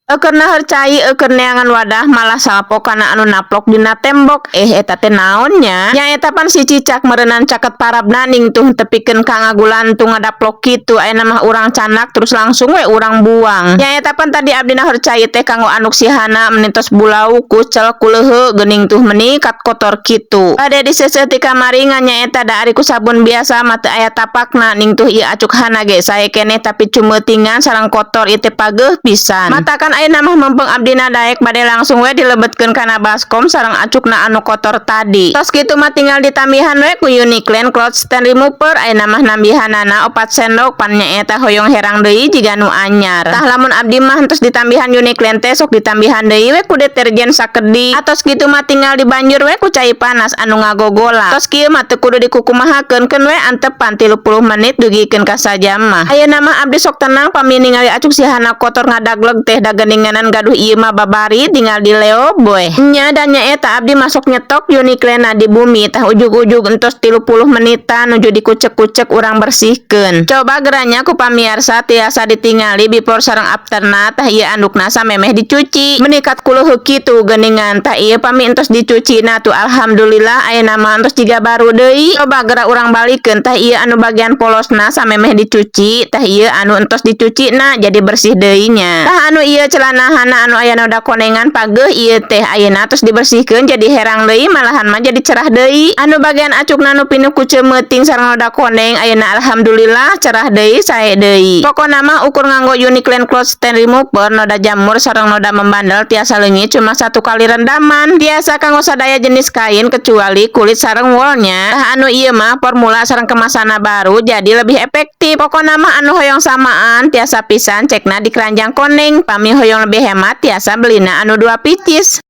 Keur naheur cai, keur neangan wadah, malah salpo kana anu naplok dina tembok. Eh, eta teh naon nya? Nya eta pan si cicak meureunan caket parabna, ning tuh tepikeun ka ngagulantung ngadaplok kitu. Ayeuna mah urang canak, terus langsung we urang buang. Nya eta pan tadi abdi naheur cai teh kanggo anduk si Hana, meni tos bulau, kucel, kulehe geuning tuh, meni kat kotor kitu. Bade diseuseuh ti kamari, ngan nyaeta da ari ku sabun biasa mah teu aya tapakna. Ning tuh ieu acuk Hana ge sae keneh, tapi cumeutingan sareng kotor ieu teh pageuh pisan. Matakan ayeuna mah mumpung abdina daek, bade langsung we dilebetkeun kana baskom sareng acukna anu kotor tadi. Tos kitu mah tinggal ditambihan we ku Uniclean Cloth Stain Remover. Ayeuna mah nambihanana 4 sendok, pan nyaeta hoyong herang deui jiga nu anyar. Tah, lamun abdi mah entos ditambihan Uniclean teh sok ditambihan deui we ku deterjen sakedik. Atos kitu mah tinggal dibanjur we ku cai panas anu ngagogolak. Tos kieu mah teu kudu dikukumahakeun, keun we antepan 30 menit dugikeun ka sajam mah. Ayeuna mah abdi sok tenang pami ningali acuk si Hana kotor ngadagleg teh, da geuninganan gaduh ieu mah babari tinggal dileob we. Nya dan nyaeta abdi masuk nyetok Uniclean di bumi. Tah, ujug-ujug entos 30 menitan nuju dikucek-kucek urang bersihkeun. Coba gera nya ku pamiarsa tiasa ditingali before sareng afterna. Tah, ieu andukna samemeh dicuci, meni kat kuleuheuk kitu geuningan. Tah, ieu pami entos dicuci. Nah tuh, alhamdulillah, ayeuna mah entos jiga baru deui. Coba gera urang balikeun. Tah, ieu anu bagian polosna samemeh dicuci. Tah, ieu anu entos dicuci na, jadi bersih deui nya. Tah, anu ieu celana Hana anu aya noda konengan, pageuh ieu teh. Ayeuna tos dibersihkeun, jadi herang deui, malahan mah jadi cerah deui. Anu bagian acukna nu pinuh ku ceumeutting sareng noda koneng, ayeuna alhamdulillah cerah deui, sae deui. Pokona mah ukur nganggo Uniclean Cloth Stain Remover, noda jamur sareng noda membandel tiasa leungit cuma satu kali rendaman. Tiasa kanggo sadaya jenis kain kecuali kulit sareng wolnya. Tah, anu ieu mah formula sareng kemasanna baru, jadi lebih efektif. Pokona mah anu hoyong samaan tiasa pisan cekna di keranjang koneng. Pami hoyong lebih hemat, tiasa belina anu 2 pieces.